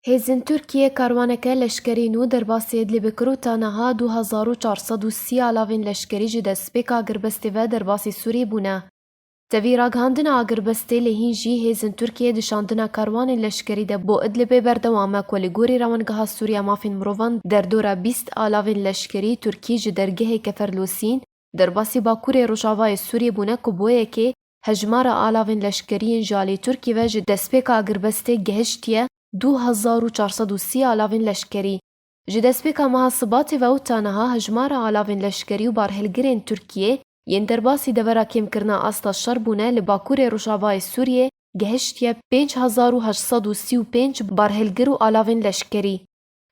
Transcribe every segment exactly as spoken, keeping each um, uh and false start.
Hêzên Tirkiyê karwaneke leşkerî nû derbasî Idlibê kir û ta niha du hezar û çar sed û sî alavên leşkerî ji destpêka agirbestê ve derbasî Sûriyê bûne. Tevî ragihandina agirbestê lê hîn jî hêzên Tirkiyê di şandina karwanên leşkerî de bo Idlibê berdewam e ku li gorî Rewandgeha Sûriya Mafên Mirovan derdora bîst alavên leşkerî Tirkî ji dergehê Keferlosîn derbasî Bakurê Rojavayê Sûriyê bûne ku bo yekê hejmara alavên leşkerî yên ji alî Tirkî ve ji destpêka agirbestê gehiştiye du hezar û çar sed û sî alavên leşkerî. Ji destpêka meha Sibatê ve û ta niha hejmara alavên leşkerî û barhilgirên Tirkiyê yên derbasî devera kêmkirina asta şer bûne li Bakurê Rojavayê Sûriyê gehiştiye pênc hezar û heşt sed û sî û pênc barhilgir û alavên leşkerî.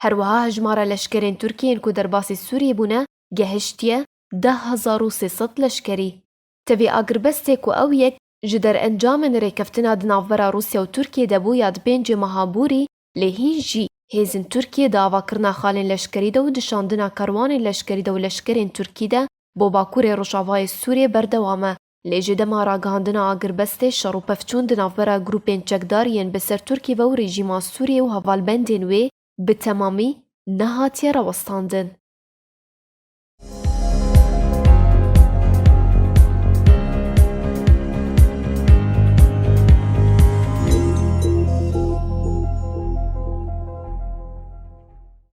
Her wiha hejmara leşkerên Tirkiyê yên ku derbasî Sûriyê bûne gehiştiye deh hezar û sê sed leşkerî. Tevî agirbestê ku ew yek ji derencamên rêkeftina di navbera Rûsya û Tirkiyê de bû ya di pêncê meha borî, lê hîn jî hêzên Tirkiyê di avakirina xalên leşkerî de û di şandina karwanên leşkerî de û leşkerên Tirkî de bo Bakurê Rojavayê Sûriyê berdewam e. Lê ji dema ragihandina agirbestê şer û pevçûn di navbera grûpên çekdar yên bi ser Tirkiyê ve û rejîma Sûriyê û hevalbendên wê bi temamî nehatiye rawestandin.